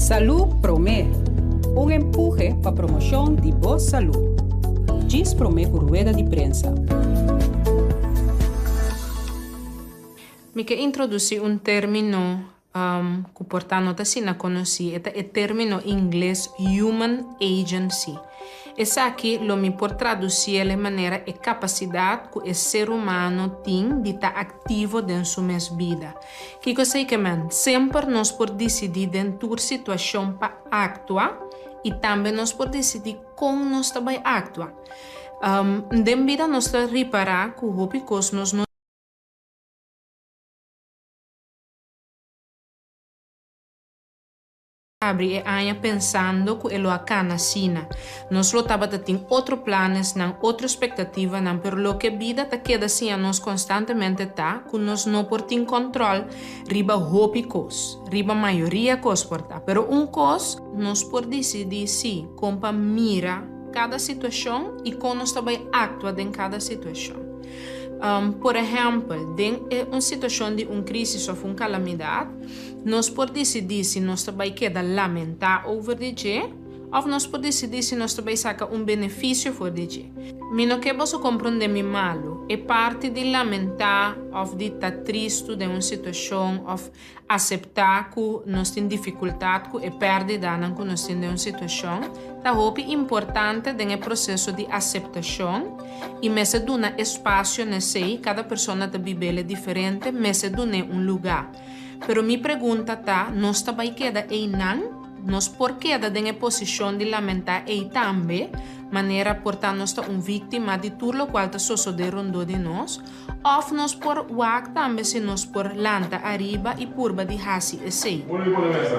Salú Promé, un empuhe pa promoshon di bo salú. Djis promé ku rueda di prensa. Mi ke introdusí un término ku por ta no ta asina konosí, e ta e término ingles human agency. Esaki lo mi por tradusiel e manera e kapasidat ku e ser humano tin di ta aktivo den su mes bida. Kiko esei ke men? Semper nos por disidí den tur situashon pa aktua i tambe nos por disidí kon nos ta bai aktua. Den bida nos ta ripará ku hopi kos nos no. Abri e aña pensando ku e lo a kana asina. Nos lo tabata tin otro planesnan, otro espektativanan, pero loke bida ta keda siña nos konstantemente ta ku nos no por tin kòntròl riba hopi kos, riba mayoria kos por ta. Pero un kos nos por disidí sí, kon pa mira kada situashon i kon nos ta bai aktua den kada situashon. Por ehèmpel, den e un situashon di un krísis òf un kalamidat, Nos por disidí si nos ta bai keda lamentá over di dje òf nos por disidí si nos ta bai saka un benefisio for di dje. Mi no ke boso komprondé mi malu. E parti di lamentá òf di ta tristu den un situashon òf aseptá ku nos tin difikultat ku e pèrdidanan ku nos tin den un situashon ta hopi importante den e proseso di aseptashon i mester duna espasio na esei. Kada persona ta bib'el diferente, mester dun'é un lugá. Pero mi pregunta ta, nos ta bai keda einan? Nos por keda den e posishon di lamentá ei tambe, manera por ta nos ta un víktima di tur lokual ta sosodé rondó di nos? Òf nos por wak tambe si nos por lanta ariba i purba di hasi esei?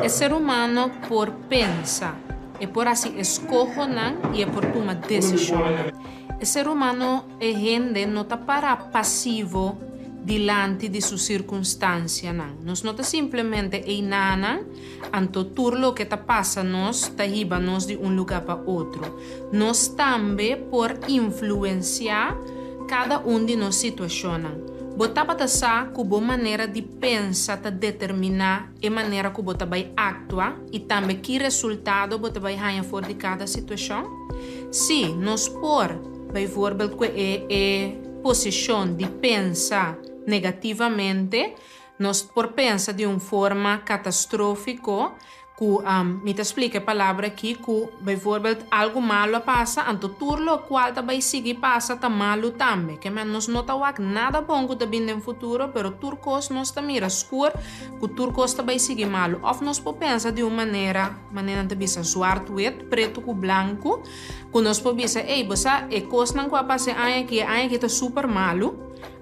E ser humano por pensa, e por hasi eskohonan i e por tuma desishonnan. E ser humano, e hende, no ta pará pasivo dilanti di su sirkunstansianan. Nos no ta simplemente einanan, anto tur loke ta pasa nos ta hiba nos di un lugá pa otro. Nos tambe por influensiá kada un di nos situashonnan. Bo tabata sa ku bo manera di pensa ta determiná e manera ku bo ta bai aktua i tambe ki resultado bo ta bai haña for di kada situashon? Sí, nos por, bijvoorbeeld ku e e posishon di pensa negativamente, nos por pensa di un forma katastrófiko ku, mi ta splika e palabra aki, ku bijvoorbeeld algu malu a pasa, anto tur lokual ta bai sigui pasa ta malu tambe. Ke men nos no ta wak nada bon ku ta bin den futuro, pero tur kos nos ta mira skur ku tur kos ta bai sigui malu. Òf nos por pensa di un manera, manera nan ta bisa zwart-wit, pretu ku blanku, ku nos por bisa, ey, bo sa, e kosnan ku a pasa e aña aki, e aña aki ta super malu,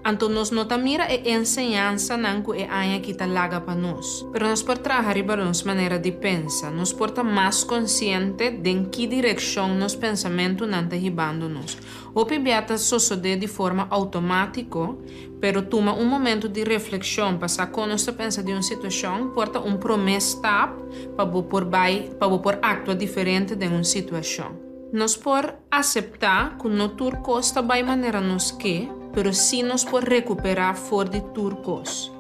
anto nos no ta mira e enseñansanan ku e aña aki ta laga pa nos. Pero nos por traha riba nos manera di pensa, nos por ta mas konsiente den ki direkshon nos pensamentunan ta hibando nos. Hopi bia ta sosodé di forma outomátiko, pero tuma un momentu di reflekshon pa sa kon nos ta pensa di un situashon por ta un promé stap pa bo por bai pa bo por aktua diferente den un situashon. Nos por aseptá ku no tur kos ta bai manera nos ke, pero sí nos por rekuperá for di tur kos.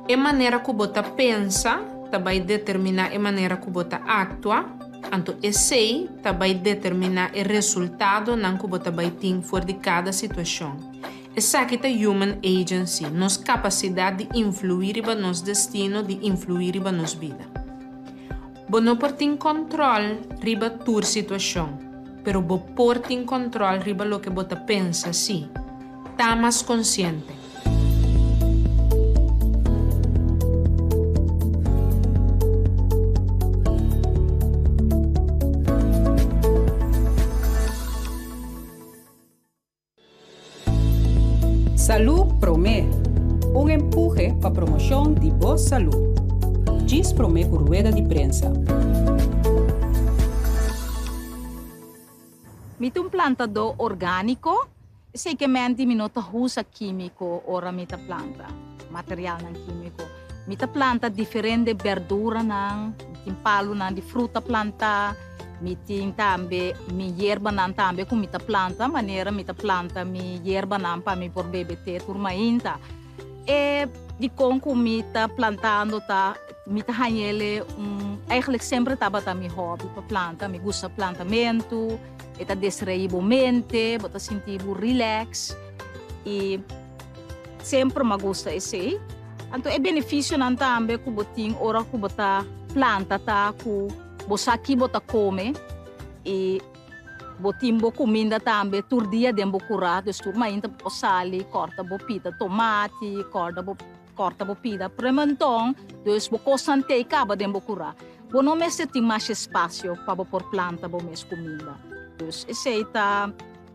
E manera ku bo ta pensa ta bai determiná e manera ku bo ta aktua, anto esei ta bai determiná e resultadonan ku bo ta bai tin for di kada situashon. Esaki ta human agency, nos kapasidat di influí riba nos destino, di influí riba nos bida. Bo no por tin kòntròl riba tur situashon, pero bo por tin kòntròl riba loke bo ta pensa sí. Ta mas konsiente. Salú Promé, un empuhe pa promoshon di bo salú. Djis promé ku rueda di prensa. Mi ta un plantadó orgániko, esei ke menti mi no ta usa kímiko ora mi ta planta, materialnan kímiko. Mi ta planta diferente berduranan, mi tin palunan di fruta plantá, mi tin tambe mi yerbanan tambe ku mi ta planta, manera mi ta planta mi yerbanan pa mi por bebe te tur mainta. E dikon ku mi ta plantando ta mi ta hañ'ele un eigenlijk semper tabata mi hobby pa planta. Mi gusta plantamentu, e ta distraí bo mente, bo ta sinti bo relax i semper mi a gusta esei. Anto e benefisionan tambe ku bo tin ora ku bo ta planta ta ku bo sa ki bo ta kome i Bo tin bo kuminda tambe tur dia den bo kurá, dus tur mainta bo por sali kòrta bo pida tomati, kòrda bo kòrta bo pida prementon, dus bo kosnan tei kaba den bo kurá. Bo no mester tin masha espasio pa bo por planta bo mes kuminda. Dus esei ta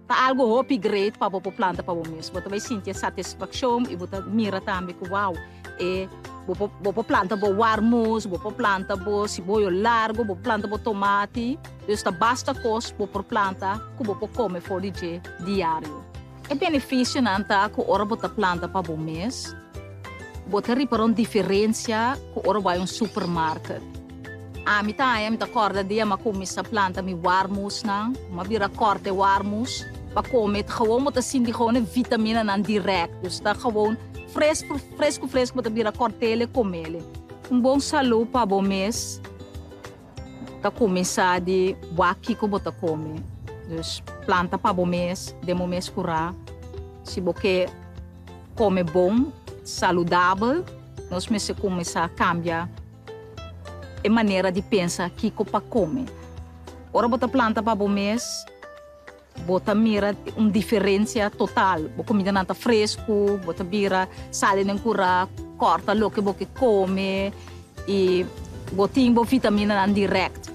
ta algu hopi great pa bo por planta pa bo mes. Bo ta bai sinti e satisfakshon i bo ta mira tambe ku wou E bo por bo por planta bo warmus, bo por planta bo siboyo largo, bo por planta bo tomati. Dus ta basta kos bo por planta ku bo por kome for di dje diario. E benefisionan ta ku ora bo ta planta pa bo mes, bo ta ripara un diferensia ku ora bo bai un supermarket. Ami ta haña mi ta kòrda dia mi a kuminsá planta mi warmusnan, mi a bira kòrta e warmus pa kome. Gewoon bo ta sinti gewoon e vitaminanan dirèkt. Dus ta gewoon. Fresku, fresku, fresku bo ta bira kòrtele komele. Un bon salú pa bo mes ta kuminsá di wak kiko bo ta kome. Dus planta pa bo mes, den bo mes kurá. Si bo ke kome bon, saludabel, nos mester kuminsá kambia e manera di pensa kiko pa kome. Ora bo ta planta pa bo mes. Bo ta mira un diferencia total. Bo comidanan ta fresco, bo ta bira sali den cura, corta loke bo ke come y bo tin bo vitaminanan direct.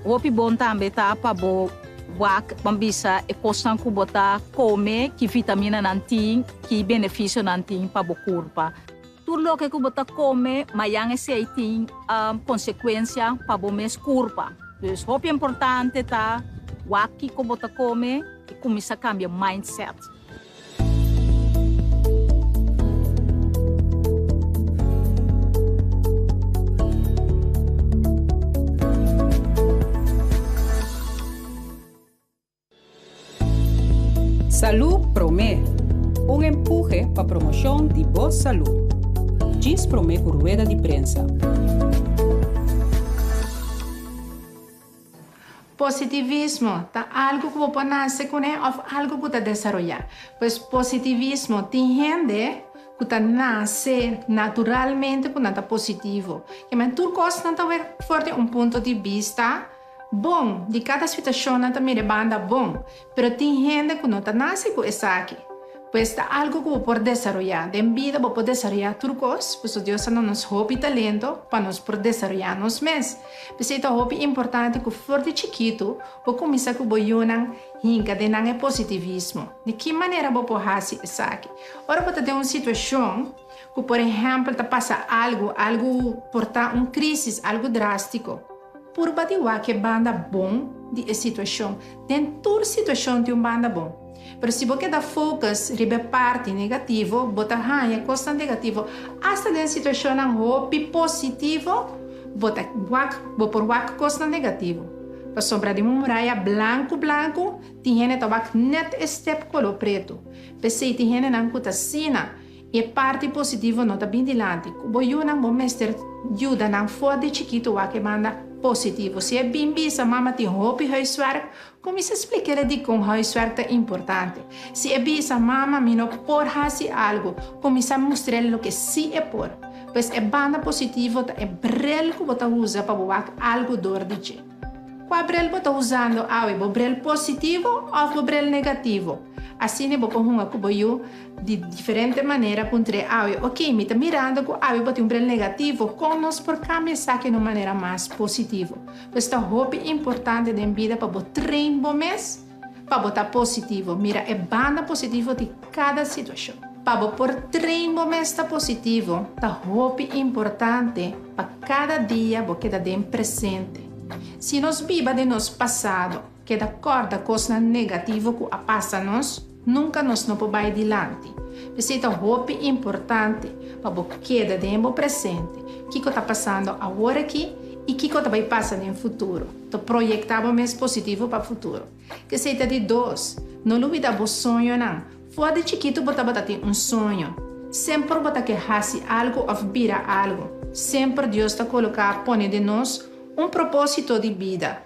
Hopi bon tambe ta pa bo wak, ban bisa e cosnan cu bo ta come, ki vitaminanan tin, ki beneficionan tin pa bo curpa. Tur loke cu bo ta come, mayan esey tin consecuencia pa bo mes curpa. Dus hopi importante ta wak kico bo ta come y cuminsa cambia mindset. Salú Promé, un empuhe pa promoshon di bo salú. Djis promé ku rueda di prensa. Positivismo ta algu ku bo por nase kuné òf algu ku ta desaroyá. Pues positivismo tin hende ku ta nase naturalmente ku nan ta positivo. Kimen tur kos nan ta wek for di un punto di bista Bon, di kada situashon nan ta mira e banda bon, pero tin hende ku no ta nase ku esaki. Pues ta algu ku bo por desaroyá. Den bida bo por desaroyá tur kos, pasobra Dios a duna nos hopi talento pa nos por desaroyá nos mes. P'esei ta hopi importante ku for di chikitu bo kuminsá ku bo yunan hinka den nan e positivismo. Di ki manera bo por hasi esaki? Ora bo ta den un situashon ku por ehèmpel ta pasa algu, algu por ta un krísis, algu drástiko. Purba di wak e banda bon di e situashon. Den tur situashon tin un banda bon. Pero si bo keda focus riba e parti negativo, bo ta haña kosnan negativo. Asta den situashonnan hopi positivo, bo ta wak, bo por wak kosnan negativo. Pasobra den un muraya blanku blanku, tin hende ta wak nèt e step koló pretu. P'esei tin hendenan ku ta asina. E parti positivo no ta bin dilanti. Ku bo yunan bo mester yuda nan for di chikitu wak e banda positivo. Si e bin bisa mama tin hopi huiswerk, kuminsá splik'é dikon huiswerk ta importante. Si e bisa mama mi no por hasi algu, kuminsá mustr'é loke sí e por. Pues e banda positivo ta e brel ku bo ta usa pa bo wak algu dor di dje. Kua brel bo ta usando awe, bo brel positivo òf bo brel negativo? Asina bo por hunga ku bo yu Di diferente manera puntr'é awe, Oké, mi ta mirando ku awe bo tin un bril negativo, kon nos por kambia esaki na un manera mas positivo? Pues ta hopi importante den bida pa bo train bo mes pa bo ta positivo, mira e banda positivo di kada situashon. Pa bo por train bo mes ta positivo, ta hopi importante pa kada dia bo keda den presente. Si nos biba den nos pasado, keda kòrda kosnan negativo ku a pasa nos, Nunka nos no por bai dilanti. P'esei ta hopi importante pa bo keda den bo presente, kiko ta pasando awor aki i kiko ta bai pasa den futuro. Ta proyektá bo mes positivo pa futuro. K'esei ta di dos, no lubidá bo soñonan. For di chikitu bo tabata tin un soño. Semper bo ta ke hasi algu òf bira algu. Semper Dios ta koloká pone den nos un propósito di bida.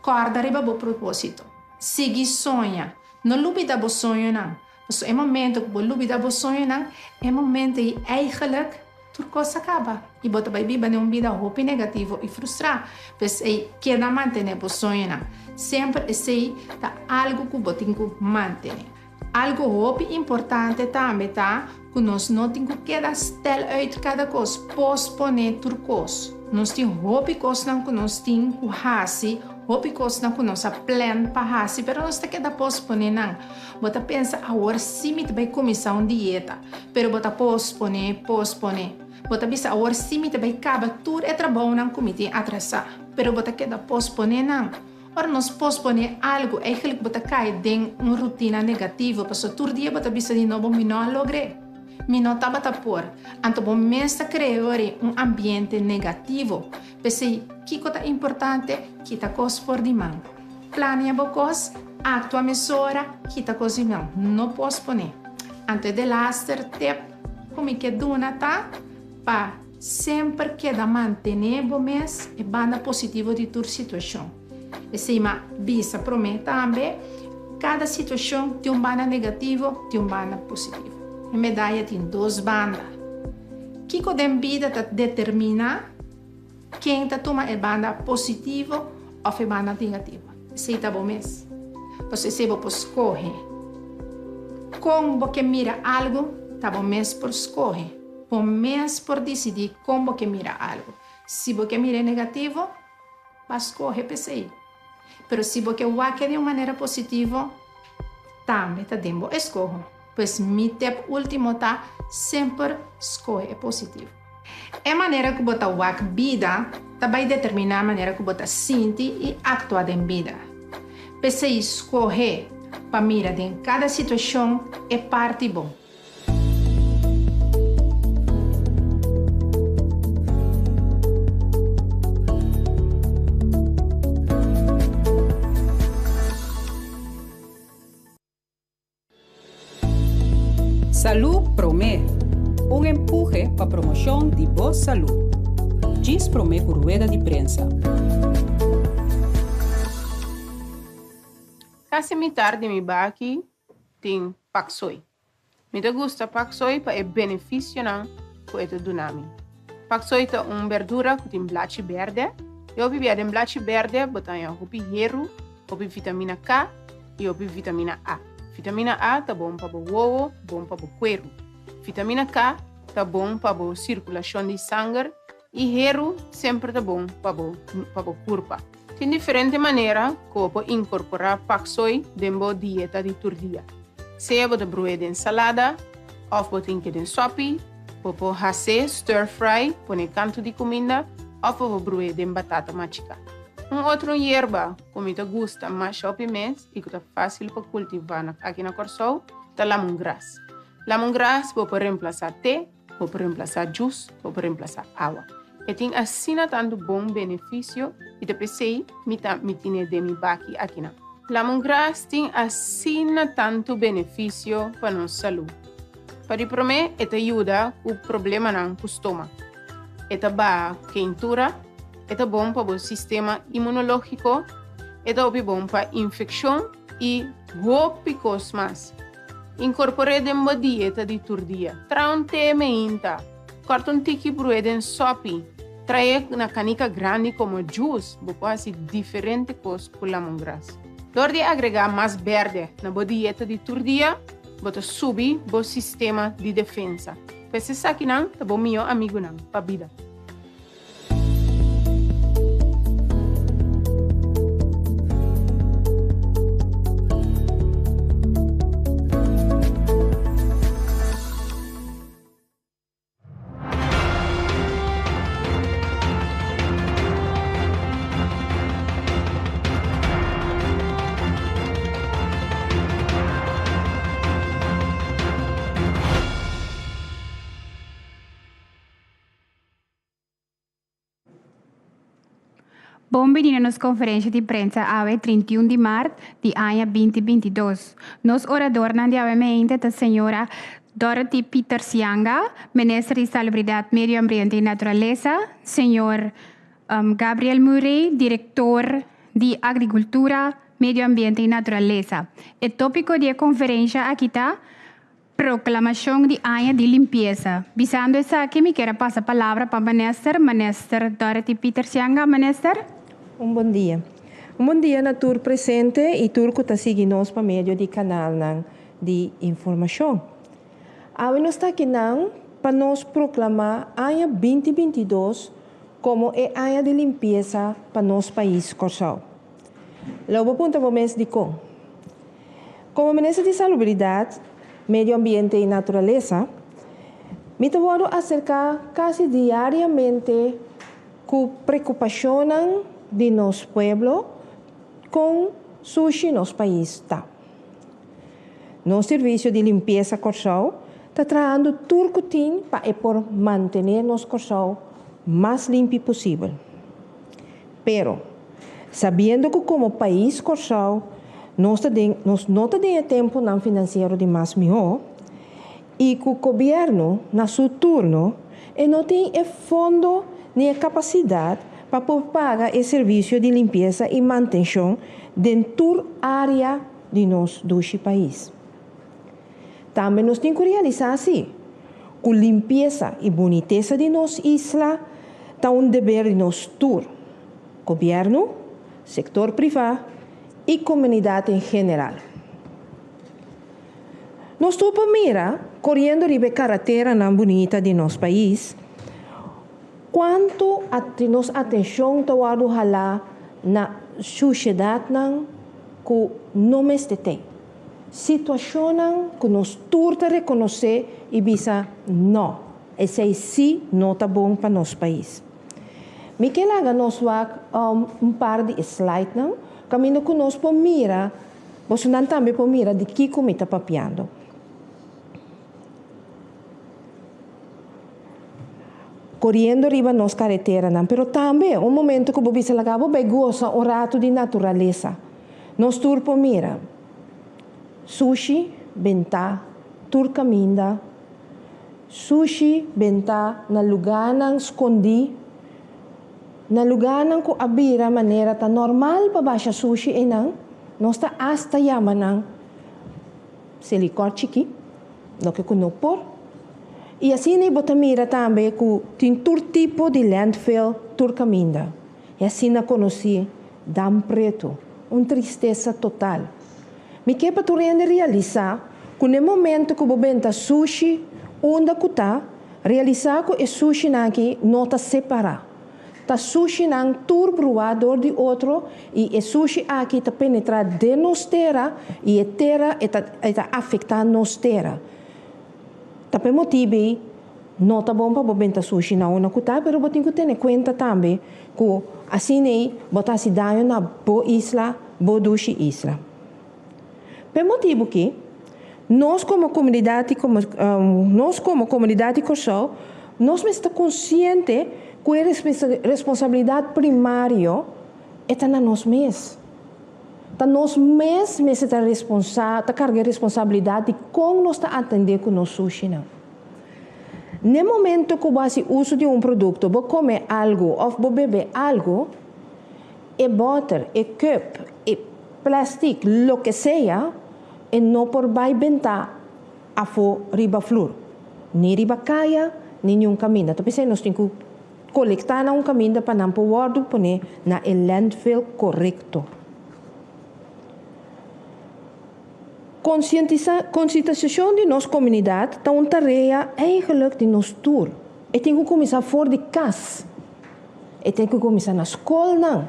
Kòrda riba bo propósito. Sigui soña. No lubida bo soñonan. Pasobra e momento ku bo lubida bo soñonan, e momento ei eigenlijk tur kos a kaba i bo ta bai biba den un bida hopi negativo i frustrá. P'esei, keda mantené bo soñonan. Semper esei ta algu ku bo tin ku mantené. Algu hopi importante tambe ta ku nos no tin ku keda stel uit kada kos, posponé tur kos. Nos tin hopi kosnan ku nos tin ku hasi, hopi kosnan ku nos a plan pa hasi, pero nos ta keda posponé nan. Bo ta pensa, Awor sí mi ta bai kuminsá un dieta, pero bo ta posponé, posponé. Bo ta bisa, Awor sí mi ta bai kaba tur e trabounan ku mi tin atrasá, pero bo ta keda posponé nan. Ora nos posponé algu, eigenlijk bo ta kai den un rutina negativo, pasobra tur dia bo ta bisa di nobo, Mi no a logr'é. Mi no tabata por. Anto bo mes ta krea ori un ambiente negativo. P'esei, kiko ta importante? Kita kos for di man. Plania bo kos, aktua mesora, kita kos di man. No posponé. Anto e delaster tip ku mi ke duna ta pa. Semper keda mantené bo mes e banda positivo di tur situashon. Esei m'a bisa promé tambe, kada situashon tin un banda negativo, tin un banda positivo. E medaya tin dos banda. Kiko den bida ta determiná ken ta tuma e banda positivo òf e banda negativo? Esei ta bo mes. Pasobra esei bo por skohe. Kon bo ke mira algu ta bo mes por skohe. Bo mes por disidí kon bo ke mira algu. Si bo ke mira e negativo, ba skohe p'esei. Pero si bo ke wak di un manera positivo, tambe ta den bo eskoho. Pues mi tep último ta, semper skohe e positivo. E manera ku bo ta wak bida ta bai determiná manera ku bo ta sinti i aktua den bida. P'esei skohe pa mira den kada situashon e parti bon. Salú Promé, un empuhe pa promoshon di bo salú. Djis promé ku rueda di prensa. Kasi mitar di mi baki tin paksoi. Mi ta gusta paksoi pa e benefisionan ku e ta duna mi. Paksoi ta un berdura ku tin blachi bèrdè. I hopi bia den blachi bèrdè bo ta haña hopi heru, hopi vitamina K i hopi vitamina A. Vitamina A ta bon pa bo wowo, bon pa bo kueru. Vitamina K ta bon pa bo sirkulashon di sanger I heru semper ta bon pa bo pa bo kurpa. Tin diferente manera ku bo por inkorporá paksoi den bo dieta di tur dia. Sea bo ta bru'é den salada òf bo tin ke den sòpi, bo por has'é stir fry, pone kantu di kuminda, òf bo por bru'é den batata machiká. Un otro yerba ku mi ta gusta masha hopi mes i ku ta fásil pa kultivá na aki na Kòrsou ta lamungras. Lamungras bo por remplasá te. Bo por remplasá djus, bo por remplasá awa. E tin asina tantu bon benefisio i ta p'esei mi ta mi tine den mi baki akinan. Lamongras tin asina tantu benefisio pa nos salú. Pa di promé e ta yuda ku problemanan ku stoma. E ta baha keintura, e ta bon pa bo sistema imunológiko, e ta hopi bon pa infekshon i hopi kos mas. Inkorpor'é den bo dieta di tur dia. Traha un te meinta. Kòrta un tiki bru'é den sòpi. Tra'é na kanika grandi komo djus. Bo por hasi diferente kos ku lamongras. Dor di agregá mas bèrdè na bo dieta di tur dia, bo ta subi bo sistema di defensa. Pues esakinan ta bo mihó amigunan pa bida. Bon bini na nos conferencia di prensa awe 31 di maart di aña 2022. Nos oradornan di awe meinte ta señora. Dorothy Pieters Janga, Minister di Salubridat, Medio Ambiente i Naturalesa, Señor Gabriel Murray, Direktor di Agrikultura, Medio Ambiente i Naturalesa. E tópiko di e konferensha aki ta Proklamashon di Aña di Limpiesa. Bisando esaki mi kier a pasa palabra pa Minister, Minister Dorothy Pieters Janga. Minister. Un bon dia. Un bon dia na tur presente i tur ku ta sigui nos pa medio di kanalnan di informashon. Awe nos ta akinan pa nos proklamá aña binti 22 komo e aña di limpiesa pa nos pais Kòrsou. Lo bo puntra bo mes dikon. Komo Minister di Salubridat, Medio Ambiente i Naturalesa, mi ta wòrdu aserká kasi diariamente ku prekupashonnan di nos pueblo kon sushi nos pais ta. Nos Servisio di Limpiesa Kòrsou ta trahando tur ku tin pa e por mantené nos Kòrsou mas limpi posibel. Pero, sabiendo ku komo pais Kòrsou nos ta den nos no ta den e tempunan finansiero di mas mihó i ku gobièrnu na su turno e no tin e fondo ni e kapasidat pa por paga e servisio di limpiesa i mantenshon den tur área di nos dushi pais. Tambe nos tin ku realisá si ku limpiesa i bunitesa di nos isla ta un deber di nos tur, gobièrnu, sektor privá i komunidat en general. Nos tur por mira, koriendo riba e karateranan bunita di nos pais, kuantu nos atenshon ta wòrdu halá na shushedatnan ku no mester ten. Situashonnan ku nos tur ta rekonosé i bisa no, esei sí no ta bon pa nos pais. Mi ke laga nos wak un par di e slide-nan kaminda ku nos por mira, bosonan tambe por mira di kiko mi ta papiando. Koriendo riba nos kareteranan, pero tambe un momento ku bo bisa laga bo bai gosa un ratu di naturalesa. Nos tur por mira sushi bentá tur kaminda, sushi bentá na lugánan skondí, na lugánan ku a bira manera ta normal pa basha sushi einan, nos ta asta yama nan selikòr chikí, loke ku no por. I asina bo ta mira tambe ku tin tur tipo di landfill tur kaminda. E asina konosí Dam Pretu, un tristesa total. Mi ke pa tur hende realisá ku n'e momento ku bo benta sushi unda ku ta, realisá ku e sushinan aki no ta separá. Ta sushinan tur bruá dor di otro i e sushi aki ta penetrá den nos tera i e tera e ta e ta afektá nos tera. Ta p'e motibu ei no ta bon pa bo benta sushi na unda ku ta, pero bo tin ku tene kuenta tambe ku asina ei bo ta hasi daño na bo isla, bo dushi isla. P'e motibu ki nos komo komunidat di nos komo komunidat di Kòrsou nos mester ta konsiente ku e responsabilidat primario e ta na nos mes. Ta nos mes mester ta responsa ta karga e responsabilidat di kon nos ta atendé ku nos sushinan. N'e momento ku bo hasi uso di un produkto, bo kome algu òf bo bebe algu, e bòter, e kùp, e plèstik, loke sea, e no por bai bentá afó riba flur, ni riba kaya, ni niun kaminda. Ta p'esei nos tin ku kolektá na un kaminda pa nan por wòrdu poné na e landfill korekto. Konsientisashon di nos komunidat ta un tarea eigenlik di nos tur. E tin ku kuminsá for di kas. E tin ku kuminsá na skolnan.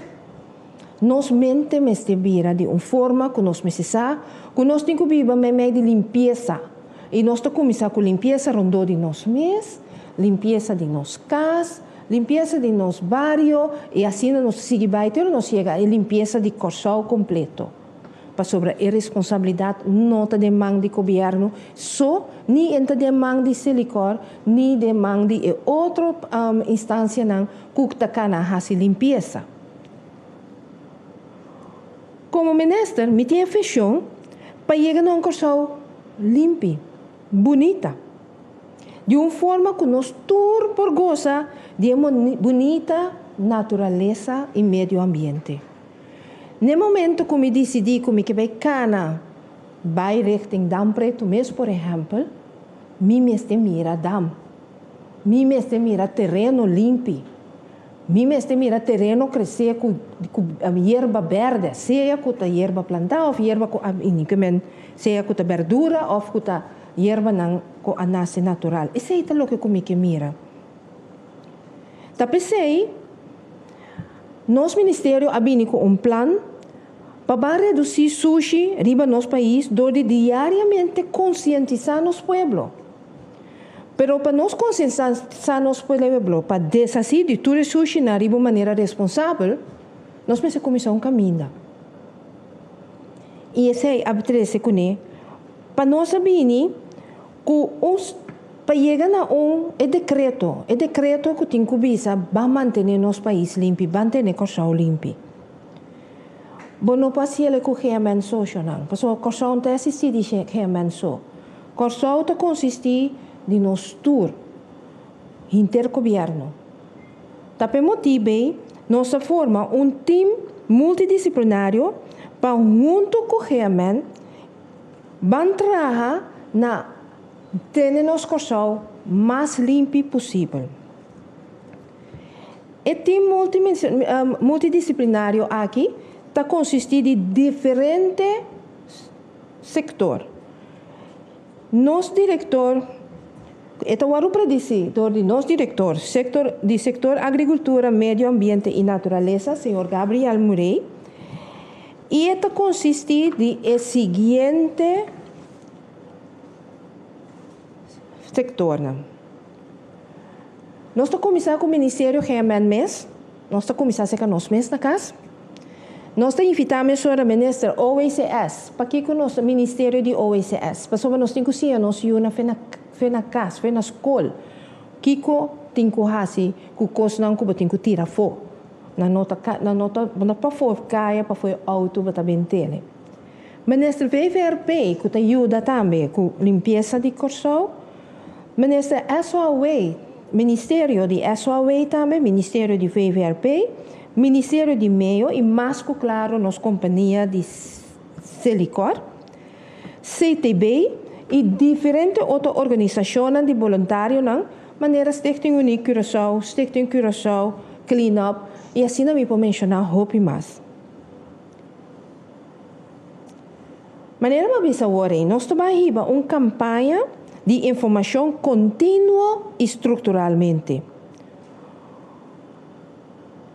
Nos mente mester bira di un forma ku nos mester sa ku nos tin ku biba meimei di limpiesa. I nos ta kuminsá ku limpiesa rondó di nos mes, limpiesa di nos kas, limpiesa di nos bario i asina nos ta sigui bai te ora nos yega e limpiesa di Kòrsou kompleto. Pasobra e responsabilidat no ta den man di gobièrnu so, ni e ta den man di Selikor, ni den man di e otro instansianan ku ta kana hasi limpiesa. Komo minister mi tin e vishon pa yega na un Kòrsou limpi, bunita. di un forma ku nos tur por gosa di e bunita naturalesa i medio ambiente. N'e momento ku mi disidí ku mi ke bai kana bai richting Dam Pretu mes por ehèmpel, mi mester mira dam. Mi mester mira tereno limpi. Mi mester mira tereno kresé ku ku yerba bèrdè, sea ku ta yerba plantá òf yerba ku a bini, ke men sea ku ta bèrdura òf ku ta yerbanan ku a nase natural. Esei ta loke ku mi ke mira. Ta p'esei nos ministerio a bini ku un plan pa ban redusí sushi riba nos pais dor di diariamente konsientisá nos pueblo. Pero pa nos konsientisá nos pueblo pa deshasí di tur e sushinan riba un manera responsabel, nos mester kuminsá un kaminda. I esei a trese kuné pa nos a bini ku un pa yega na un e dekreto, e dekreto ku tin ku bisa ban mantené nos pais limpi, ban tene Kòrsou limpi. Bo no por hasiel ku GMN sosionan, pasobra Kòrsou no ta asistí di GMN so. Kòrsou ta konsistí di nos tur, hinter gobièrnu. Ta p'e motibu ei nos a forma un tim multidisiplinario pa huntu ku GMN ban traha na tene nos Kòrsou mas limpi posibel. E tim multidisiplinario aki ta konsistí di diferente Sector. Nos director, e ta wòrdu predisí dor di nos director sector di Sector Agricultura, Medio Ambiente y Naturalesa, señor Gabriel Murray, y e ta consistí di e siguiente sectornan. Nos ta cuminsá cu Ministerio GMN mes, nos ta cuminsá cerca nos mes na cas. Nos ta invitá mesora Minister OWCS. Pakiko nos ta Ministerio di OWCS? Pasobra nos tin ku siña nos yunan fe na fe na kas, fe na skol, kiko tin ku hasi ku kosnan ku bo tin ku tira afó. Nan no ta nan no ta bo no pafó kaya, pafó e outo bo ta bin tene. Minister VVRP ku ta yuda tambe ku limpiesa di Kòrsou. Minister SOAW, Ministerio di SOAW tambe, Ministerio di VVRP, Ministerio di Meio y mas cu claro nos compania di Selikor, CTB y diferente otro organisacionnan di boluntarionan manera Stichting Unie Curaçao, Stichting Curaçao Clean Up y asina mi por menciona hopi mas. Manera bo a bisa awor ei, nos ta bai hiba un campaña di informacion continuo y structuralmente.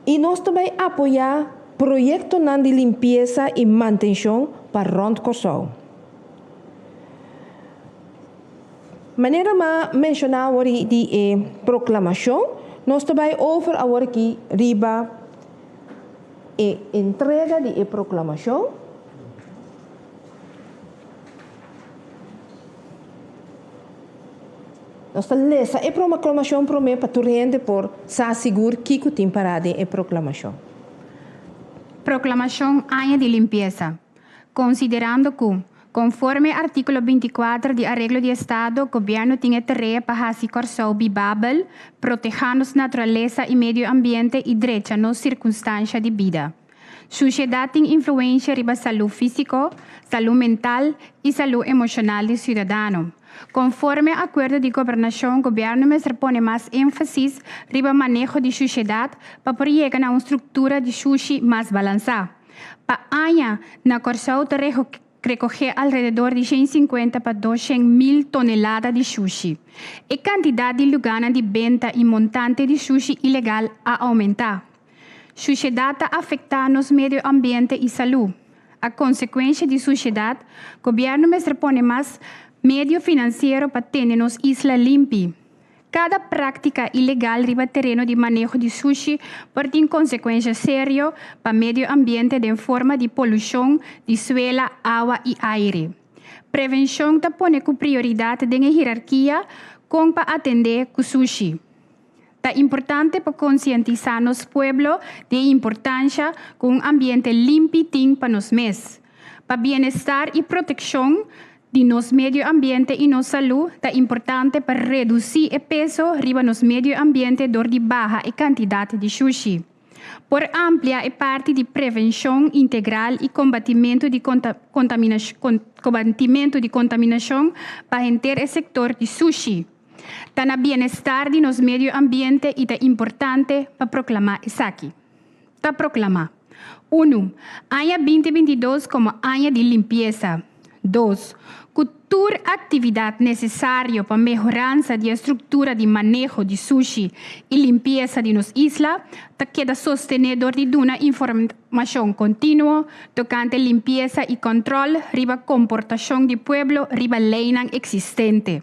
I nos ta bai apoyá proyektonan di limpiesa i mantenshon pa rònt Kòrsou. Manera m'a menshoná awor di e proklamashon, nos ta bai over awor aki riba e entrega di e proklamashon. Nos ta lesa e proklamashon promé pa tur hende por sa sigur kiko tin pará den e proklamashon. Proklamashon Aña di Limpiesa. Konsiderando ku, konforme artíkulo 24 di Areglo di Estado, gobièrnu tin e tarea pa hasi Kòrsou bibabel, protehá nos naturalesa i medio ambiente i drecha nos sirkunstansha di bida. Shushedat tin influensha riba salú físiko, salú mental i salú emoshonal di siudadano. Konforme akuerdo di gobernashon gobièrnu mester pone mas énfasis riba maneho di shushedat pa por yega na un struktura di shushi mas balansá. Pa aña, na Kòrsou ta rekogé alrededor di 150 pa 200 mil tonelada di shushi. E kantidat di lugánan di benta i montante di shushi ilegal a oumentá. Shushedat ta afektá nos medio ambiente i salú. A konsekuensha di sushedat, gobièrnu mester pone mas medio finansiero pa tene nos isla limpi. Kada práktika ilegal riba tereno di maneho di sushi por tin konsekuensha serio pa medio ambiente den forma di polushon di suela, awa i aire. Prevenshon ta pone ku prioridat den e hirarkia kon pa atendé ku sushi. Ta importante pa konsientisá nos pueblo di e importansha ku un ambiente limpi tin pa nos mes. Pa bienestar i protekshon di nos medio ambiente i nos salú, ta importante pa redusí e peso riba nos medio ambiente dor di baha e kantidat di shushi. Por amplia e parti di prevenshon integral i kombatimentu di kombatimentu di kontaminashon pa henter e sektor di sushi. Ta na bienestar di nos medio ambiente i ta importante pa proklamá esaki. Ta proklamá. Unu, aña 2022 komo aña di limpiesa. Dos, ku tur aktividat nesesario pa mehoransa di e struktura di maneho di sushi i limpiesa di nos isla ta keda sostené dor di duna informashon kontinuo tokante limpiesa i kòntròl riba komportashon di pueblo riba leinan eksistente.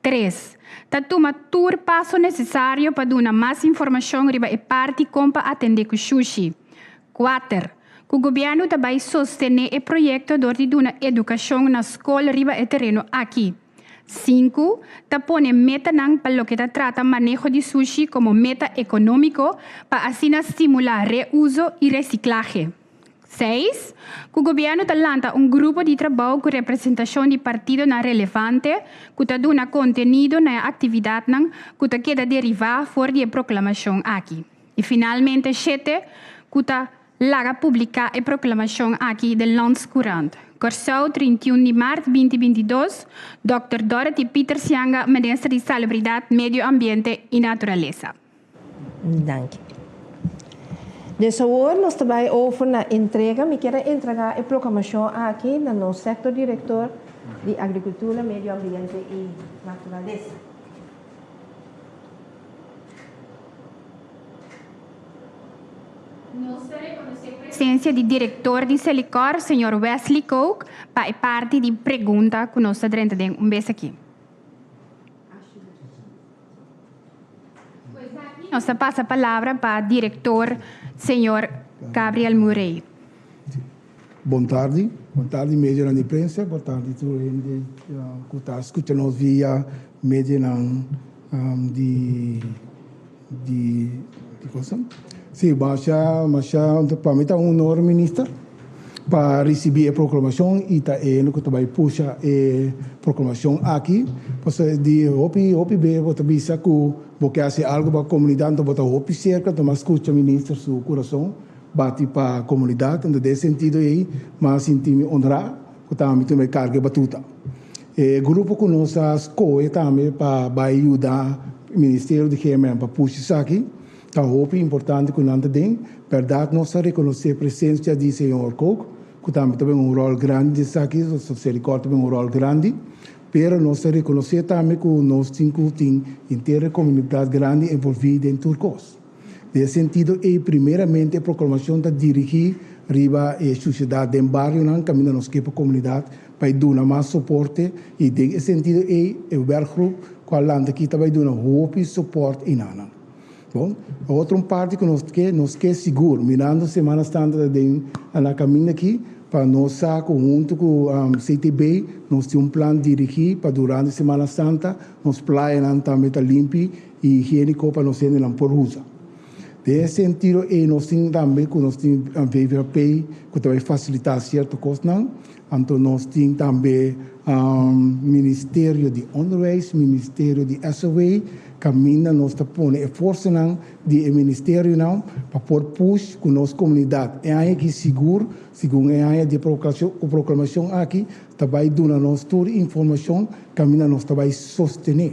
Tres, ta tuma tur paso nesesario pa duna mas informashon riba e parti kon pa atendé ku shushi. Kuater, ku gobièrnu ta bai sostené e proyekto dor di duna edukashon na skol riba e tereno aki. Sinku, ta pone metanan pa loke ta trata maneho di sushi komo meta ekonómiko pa asina stimulá reuso i resiklahe. Seis, ku gobièrnu ta lanta un grupo di trabou ku representashon di partidonan relevante ku ta duna kontenido na e aktividatnan ku ta keda derivá for di e proklamashon aki. I finalmente shete, ku ta laga publiká e proklamashon aki den Landscourant. Kòrsou, 31 di mart 2022, Dòkter Dorothy Pietersz Janga, Minister di Salubridat, Medio Ambiente i Naturalesa. Danki. Dus awor nos ta bai over na entrega. Mi kier a entrega e proklamashon aki na nos sektor direktor di Agrikultura, Medio Ambiente i Naturalesa. Nos ta rekonosé presensia di direktor di Selikor, señor Wesley Kook, pa e parti di pregunta ku nos ta drenta den un bes aki. Nos ta pasa palabra pa director señor Gabriel Murray. Bon tardi, bon tardi medionan di prensa, bon tardi tur hende ku ta skucha nos via medionan di di di cosa. Si, masha masha pa mi ta un honor minister pa risibí e proklamashon i ta e hende ku ta bai pusha e proklamashon aki. Pasobra di hopi hopi be bo ta bisa ku bo ke hasi algu pa komunidat anto bo ta hopi serka anto mas skucha minister su kurason bati pa komunidat. Anto den e sentido ei mi a sinti mi honrá ku ta ami tuma e karga e batuta. E grupo ku nos a skohe tambe pa bai yuda ministerio di GMN pa pusha esaki. Ta hopi importante ku nan ta den bèrdat nos ta rekonosé presensia di señor Kook, ku tambe ta ben un ròl grandi den esaki, Selikor ta ben un ròl grandi, pero nos ta rekonosé tambe ku nos tin ku tin henter e komunidat grandi envolví den tur kos. Den e sentido ei primeramente e proklamashon ta dirigí riba e susiedat den barionan kaminda nos ke pa komunidat bai duna mas soporte i den e sentido ei e wèrkgroep ku a lanta aki ta bai duna hopi sopòrt einanan. Bon, e otro un parti ku nos ke, nos ke sigur, mirando Semana Santa ta den na kaminda aki, pa nos sa ku huntu ku CTB nos tin un plan dirigí pa durante Semana Santa nos playanan tambe ta limpi i higiéniko pa nos hendenan por usa. Den e sentido ei nos tin tambe ku nos tin VVRP ku ta bai fasilitá sierto kosnan, anto nos tin tambe Ministerio di Onderwijs, Ministerio di SOW, kaminda nos ta pone e forsanan di e ministerionan pa por push ku nos komunidat e aña aki sigur, segun e aña di e proklamashon aki ta bai duna nos tur informashon kaminda nos ta bai sostené,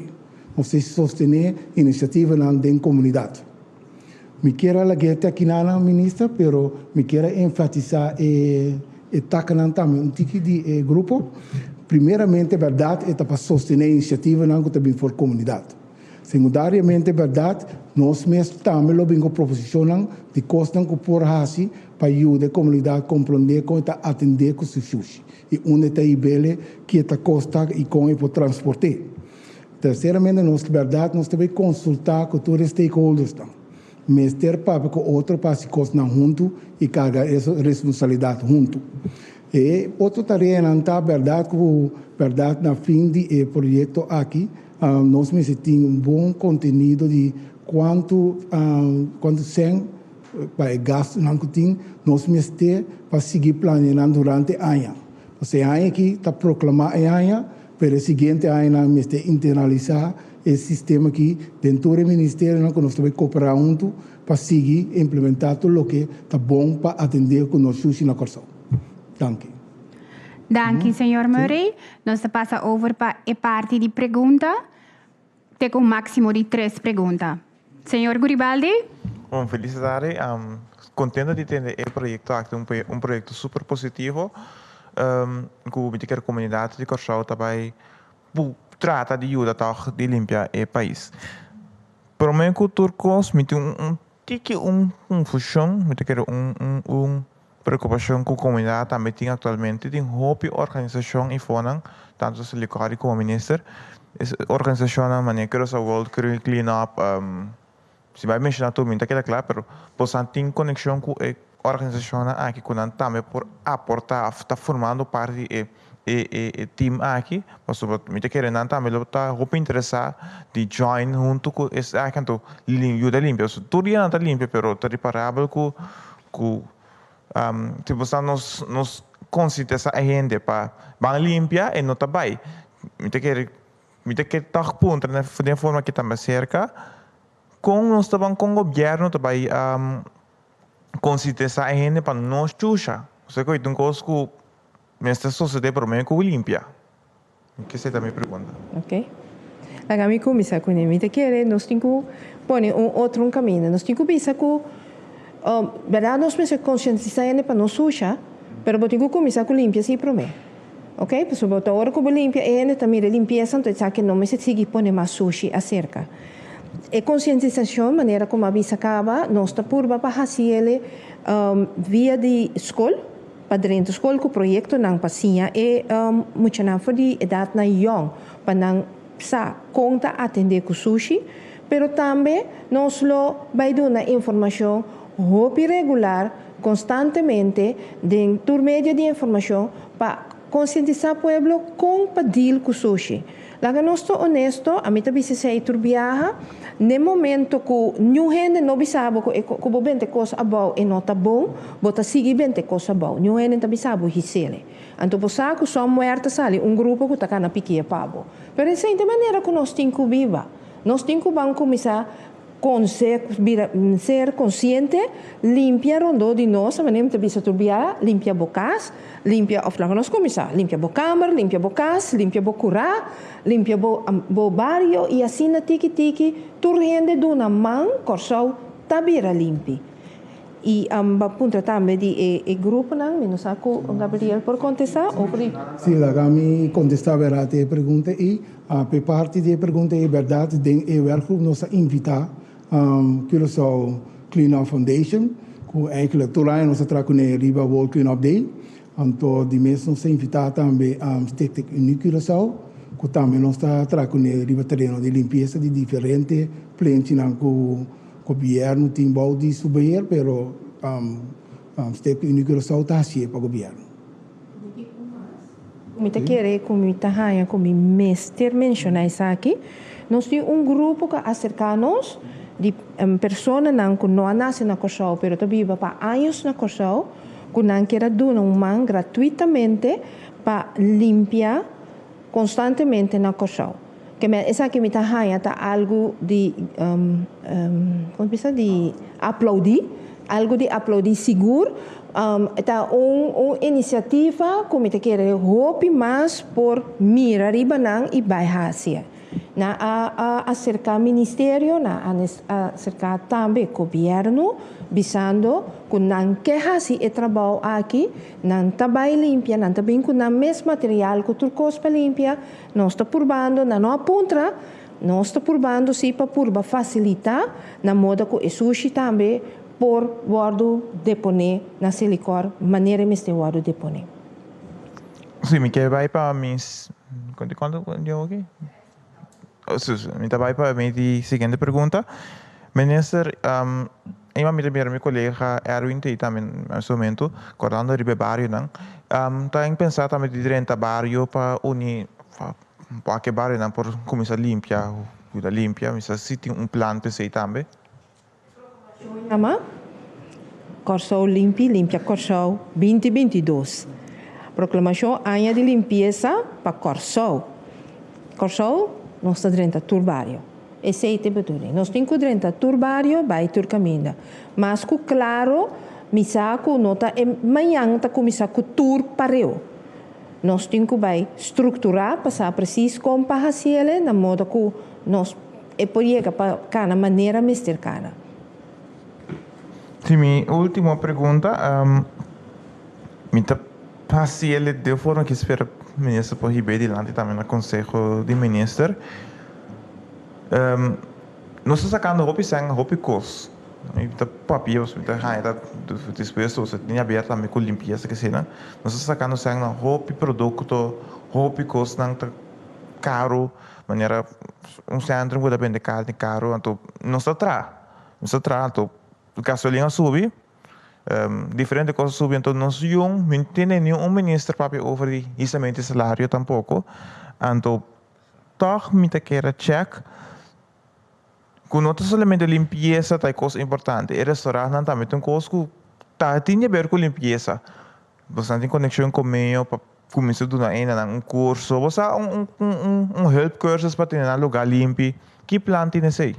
nos ta sostené inisiativanan den komunidat. Mi kier a lag'é te akinana, Minister, pero mi kier a enfatisá e e takanan tambe un tiki di e grupo. Primeramente, bèrdat e ta pa sostené inisiativanan ku ta bin for komunidat. Segundariamente, bèrdat nos mes tambe lo bin ku proposishonnan di kosnan ku por hasi pa yuda e komunidat komprondé kon e ta atendé ku su shushi i unda e ta hib'el, ki e ta kosta i kon e por transport'é. Terseramente nos bèrdat nos ta bai konsultá ku tur e stakeholdersnan. Mester papia ku otro pa hasi kosnan huntu i karga e responsabilidat huntu. E otro tareanan ta bèrdat ku bèrdat na fin di e proyekto aki nos mester tin un bon kontenido di kuantu kuantu sèn pa e gastunan ku tin nos mester pa sigui planianan durante aña. E aña aki ta proklamá e aña, pero e siguiente aña mester internalisá e sistema aki den e ministerionan ku nos ta bai kooperá huntu pa sigui implementá tur loke ta bon pa atendé ku nos sushi na Kòrsou. Danki. Danki, señor Murray. Nos ta pasa over pa e parti di pregunta. Te ku máksimo di tres pregunta. Señor Guribaldi? Bon, felisidat. Kontentu di tende e proyekto aki, un proyekto super positivo. Ku e komunidat di Kòrsou tambe trata di yuda toch di limpia e pais. Promé ku tur kos, mi tin un tiki un konfushon, mi ke un preokupashon ku e komunidat tambe tin aktualmente. Tin hopi organisashon i fonan, tantu Selikor komo minister, organisashon manera Curaçao World Clean Up, si bai menshoná tur, mi ta keda kla, pero boso tin konekshon ku e organisashon aki ku nan tambe por aportá, ta formando parti di e team aki, pasobra mi ta kere nan tambe ta hopi interesá di join huntu ku esaki, anto yuda limpia. So, tur dia nan ta limpia, pero ta riparabel ku tipo nos konsientisá hende pa ban limpia e no ta bai. Mi ta kere toch puntra na forma ku tambe serka kon nos ta ku gobièrnu ta bai konsientisá hende pa no susha. Osea ku un kos ku mester susedé promé ku limpia. Esei ta mi pregunta. Ok. Laga mi kuminsá kuné. Mi ta kere nos tin ku pone un otro un kaminda. Nos tin ku bisa ku berdat nos mester konsientisá hende pa no susha, pero bo tin ku kuminsá ku limpia si promé. Ok? Pasobra bo ora ku bo limpia e hende ta mira limpiesa, anto sa ku no mester sigui pone mas sushi aserka. E konsientisashon, manera ku m'a bisa kaba, nos ta purba pa hasi via di skol, pa drenta skol ku proyektonan pa siña e muchanan for di edatnan yòn pa nan sa kon ta atendé ku sushi, pero tambe nos lo bai duna informashon hopi regular konstantemente den tur medio di informashon pa konsientisá pueblo kon pa deal ku sushi. Laga nos ta honesto, ami ta bisa esei tur biaha, na momento ku niun hende no bisabo ku bo benta kos abou e no ta bon, bo ta sigui benta kos abou. Niun hende ta bisabo his'é. Anto bo sa ku somewhere ta sali un grupo ku ta kana pikia pa bo. Pero esei ta manera ku nos tin ku biba. Nos tin ku ban kuminsá ser konsiente, limpia rondó di nos, manera ta bisa tur biaha, limpia bo kas, limpia, òf laga nos kuminsá, limpia bo kamber, limpia bo kas, limpia bo kurá, limpia bo bario i asina tiki tiki tur hende duna man Kòrsou ta bira limpi. I b'a puntra tambe di e gruponan, mi no sa ku Gabriel por kontestá o por Si, laga mi kontestá berdat e pregunta ei. Pa parti di e pregunta ei berdat den e werkgroep nos a invitá Curaçao Clean Up Foundation, ku eigenlijk tur aña nos a traha kuné riba World Clean Up Day. Anto di mes nos a invitá tambe Stichting Unie Curaçao, ku tambe nos ta traha kuné riba tereno di limpiesa di diferente plenchinan ku gobièrnu tin bou di su beheer, pero Stichting Unie Curaçao ta hasié pa gobièrnu. Mi ta kere ku mi ta haña ku mi mester menshoná esaki. Nos tin un grupo ku a aserká nos di personanan ku no a nase na Kòrsou, pero ta biba pa años na Kòrsou, ku nan ke duna un man gratuitamente pa limpia konstantemente na Kòrsou. Ke men esaki mi ta haña ta algu di kon bisa di aplaudí, algu di aplaudí sigur. Ta un inisiativa ku mi ta kere hopi mas por mira riba nan i bai hasi. Nan a aserká ministerio, nan a aserká tambe gobièrnu, bisando ku nan ke hasi e trabou aki, nan ta bai limpia, nan ta bin ku nan mes material ku tur kos pa limpia, nos ta purbando, nan no a puntra, nos ta purbando si pa purba fasilitá na moda ku e sushi tambe por wòrdu deponé na Selikor manera mester wòrdu deponé. Si, mi ke bai pa mis. Kuantu dia aki? Si, mi ta bai pa mi di siguiente pregunta. Minister, mi ta mira mi kolega Erwin t'ei tambe na e momento, kordando riba e barionan. Ta pensá tambe di drenta bario pa uni pa ku e barionan por kuminsá limpia, yuda limpia, mi sa si tin un plan pa esei tambe. Yama Kòrsou Limpi, Limpia Kòrsou 2022. Proklamashon Aña di Limpiesa pa Kòrsou. Kòrsou, nos ta drenta tur bario. Esei ta e bedoeling. Nos tin ku drenta tur bario, bai tur kaminda. Mas ku klaro, mi sa ku no ta e mañan ta kuminsá ku tur pareu. Nos tin ku bai strukturá pa sa presis kon pa hasiel na moda ku nos e por yega pa kana manera mester kana. Si mi ultimo pregunta, mi ta hasiel de forma ki spera minister por hib'é dilanti tambe na konseho di minister. Nos ta sakando hopi sèn hopi kos. Mi ta papia pasobra mi ta haña ta despues bo tin haber tambe ku limpiesa kese nan. Nos ta sakando sèn na hopi produkto, hopi kosnan ta karu, manera un sentrum ku ta bende karni karu, anto nos ta traha, nos ta traha anto gasolin a subi, diferente kos a subi anto nos yun mi no tende niun minister papia over di hizamento di salario tampoko, anto tòg mi ta kere chèk. Ku no ta solamente limpiesa ta e kos importante, e restaurantnan tambe ta un kos ku ta tin di aber ku limpiesa. Boso tin konekshon ku medio pa kuminsá duna hendenan un kurso, bo sa un un hulpcursus pa tene nan lugá limpi. Ki plan tin esei?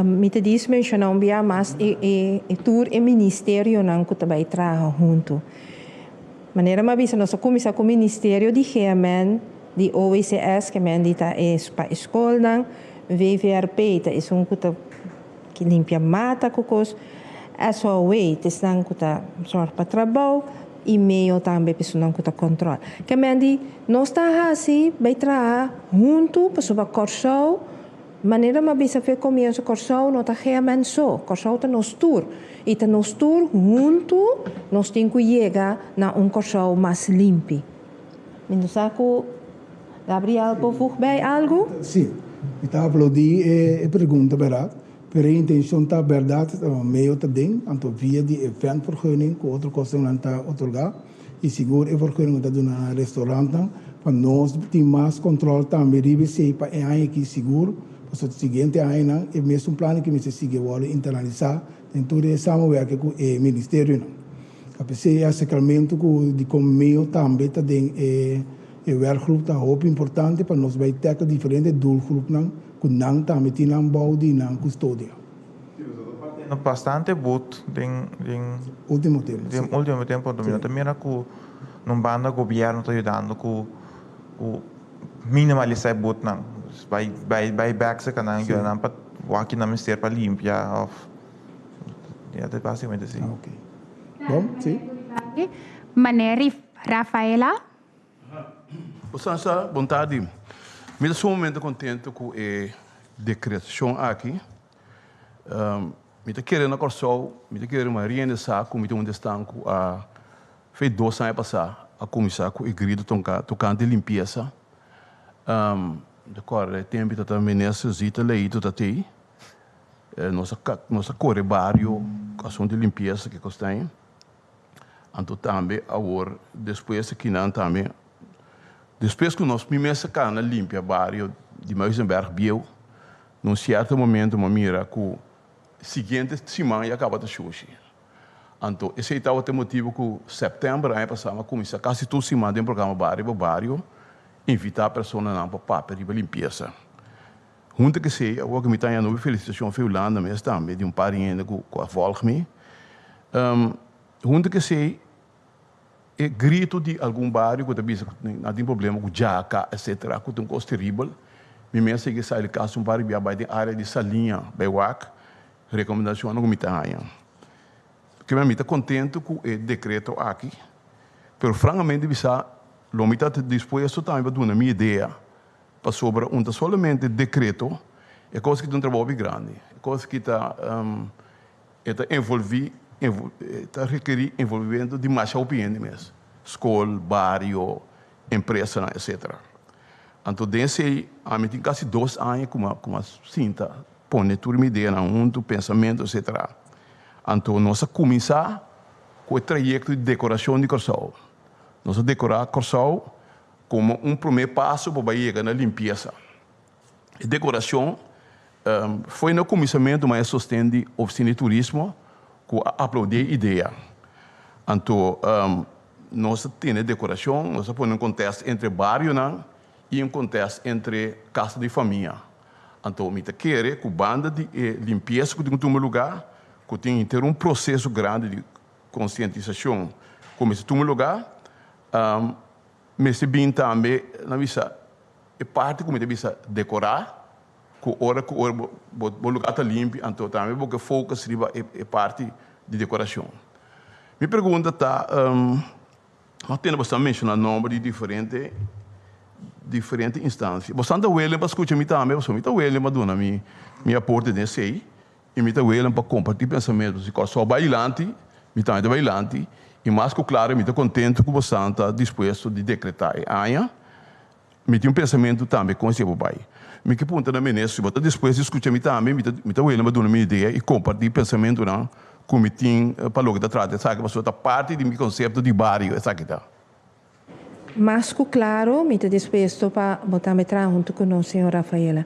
Mi ta dis menshoná un bia mas e e tur e ministerionan ku ta bai traha huntu. Manera mi a bisa nos a kuminsá ku ministerio di GMN, di OECS, ke men di ta e pa e skolnan, VVRP ta esun ku ta limpia mata ku kos, SOW ta esnan ku ta sòrg pa trabou i meo tambe pa esunnan ku ta kòntròl. Ke men di nos ta hasi bai traha huntu pasobra Kòrsou Manera mi a bisa fe komienso Kòrsou no ta GMN so, Kòrsou ta nos tur i ta nos tur huntu nos tin ku yega na un Kòrsou mas limpi. Mi no sa ku Gabriel por voeg bij algu? Sí, mi ta aplaudí e pregunta bèrdat, pero e intenshon ta bèrdat meo ta den, anto via di e ventvergunning ku otro kosnan ta otorgá i sigur e vergunning ta duna na restaurantnan Pa nos tin mas control tambe riba esey pa e aña aki sigur, pasobra siguiente añanan e mesun plan aki mester sigui wordo internalisa den tur e samenwerking cu e ministerionan. Ta p'esey e acercamento cu di con meo tambe ta den e e werkgroep ta hopi importante pa nos bay tackle diferente doelgroepnan cu nan tambe tin nan bou di nan custodia. Bastante but den den ultimo tempo den ultimo tempo mi no ta mira cu Nun banda gobierno ta yudando ku ku minimalisa e butnan. Bai bai bai bek seka nan yuda nan pa wak ki nan mester pa limpia of ya ta basikamente así. Ok. Bon, si. Maneri Rafaela. Bosansa, bon tardi. Mi ta sumamente contento cu e decretacion aki. Mi ta kere na Kòrsou, mi ta kere ma riende sa ku mi ta un di esnan ku a fei dos aña pasá a kuminsá ku e grido tokante limpiesa. Mi ta kòrda e tempu ta ta minister Zita Leito ta tei. Nos a nos a kore bario ku asuntu di limpiesa ke kos ta ei. Anto tambe awor despues akinan tambe despues ku nos mi mes a kana limpia bario di Muizenberg bieu. Na un sierto momento m'a mira ku siguiente siman ya kaba ta shushi. Anto esei tabata e motibu ku sèptèmber aña pasá m'a kuminsá kasi tur siman den programa Bario pa Bario invitá personanan pa papia riba limpiesa. Huntu ku esei awor ku mi ta haña nobi felisitashon for Hulanda mes tambe di un par di hende ku a vòlg mi. Huntu ku esei e grito di algun bario ku ta bisa ku nan tin problema ku djaka etcetera ku ta un kos teribel. Mi mes a yega sali kas un par di bia bai den area di Saliña bai wak rekomendashonnan ku mi ta haña. Kimen mi ta kontentu ku e dekreto aki pero frankamente bisa lo mi ta dispuesto tambe pa duna mi idea pasobra un ta solamente dekreto e kos aki ta un trabou hopi grandi e kos aki ta E ta envolví, e ta rekerí envolvimentu di masha hopi hende mes, skol, bario, empresanan, etcetera. Anto den esei ami tin kasi dos aña ku ku mi a sinta pone tur mi ideanan huntu, pensamentu, etcetera. Anto nos a kuminsá ku e trayekto di dekorashon di Kòrsou. Nos a dekorá Kòrsou komo un promé paso pa bai yega na limpiesa. E decoracion foi na cuminsamentu ma e sosten di Oficina di Turismo cu a aplaudi e idea. Anto Nos a tene dekorashon, nos a pone un kontèst entre barionan i un kontèst entre kasa di famia. Anto mi ta kere ku banda di e limpiesa ku tin ku tuma lugá, ku tin henter un proseso grandi di konsientisashon ku mester tuma lugá, mester bin tambe nan bisa e parti ku mi ta bisa dekorá, ku ora ku ora bo bo lugá ta limpi anto tambe bo ke focus riba e parti di dekorashon. Mi pregunta ta, nos tende boso ta menshoná nomber di diferente diferente instansia. Boso ta welen pa skucha mi tambe pasobra mi ta welen pa duna mi mi aporte den esei i mi ta welen pa kompartí pensamentu. Si Kòrsou bai dilanti, mi tambe ta bai dilanti i mas ku klaro mi ta kontentu ku boso ta dispuesto di dekretá e aña. Mi tin un pensamentu tambe kon esei bo bai. Mi ke puntra na minister si bo ta dispuesto di skucha mi tambe, mi ta mi ta welen pa duna mi idea i kompartí pensamentunan ku mi tin pa loke ta trata esaki pasobra ta parti di mi konsepto di bario esaki ta. Mas ku klaro mi ta dispuesto pa bo tambe traha huntu ku nos, señor Rafaela.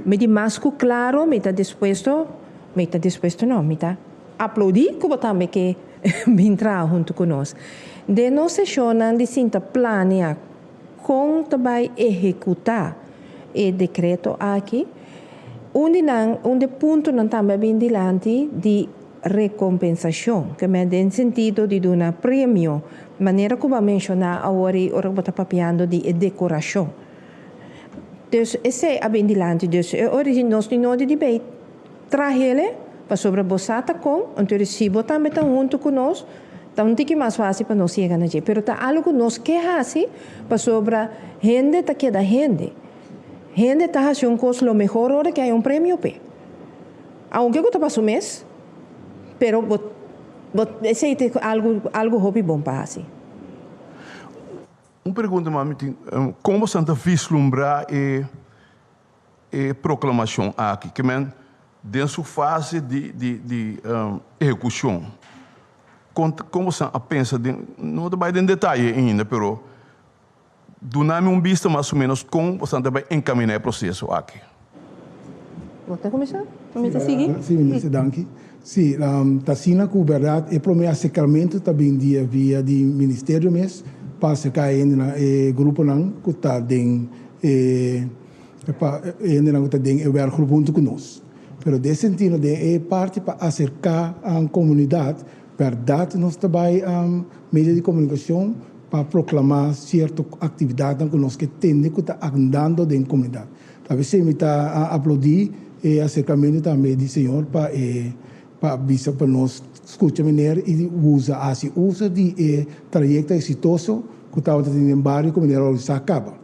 Mi di mas ku klaro mi ta dispuesto, mi ta dispuesto no, mi ta aplaudí ku bo tambe ke bin traha huntu ku nos. Den nos seshonnan di sinta plania Kon ta bai ehekutá e dekreto aki? Un di nan, un di e puntonan tambe a bin dilanti di rekompensashon, ke men den sentido di duna premio, manera ku bo a menshoná awor ei ora ku bo ta papiando di e dekorashon. Dus esei a bin dilanti. Dus e ora di nos tin nodi di bei trahele, pasobra bo sa ta kon, anto si bo tambe ta huntu ku nos, Ta un tiki mas fácil pa nos yega na dje, pero ta algu ku nos ke hasi pasobra hende ta keda hende. Hende ta hasi un kos lo mehor ora ke hay un premio p'e. Aunke ku ta pa su mes, pero bo bo esei ta algu algu hopi bon pa hasi. Un pregunta mas mi tin, kon boso ta vislumbrá e E proklamashon aki ke men den su fase di di di ehekushon. Kon kon boso a pensa den, no ta bai den detaye ainda, pero duna mi un bista mas o menos kon boso ta bai enkaminá e proseso aki. Bo ta kuminsá? O mi ta sigui? Si, minister, danki. Si, ta asina ku bèrdat e promé aserkamentu ta bin di e via di ministerio mes pa aserká e hendenan, e gruponan ku ta den e Pa e hendenan ku ta den e wèrkgroep huntu ku nos. Pero den sentido den e parti pa aserká komunidat, bèrdat nos ta bai medio di komunikashon pa proklamá sierto aktividatnan ku nos ke tende ku ta andando den komunidat. Ta p'esei mi ta aplaudí e aserkamentu tambe di señor pa e pa bisa pa nos skucha meneer i usa hasi uso di e trayekto eksitoso ku tabata tin den bario ku meneer a organisá kaba.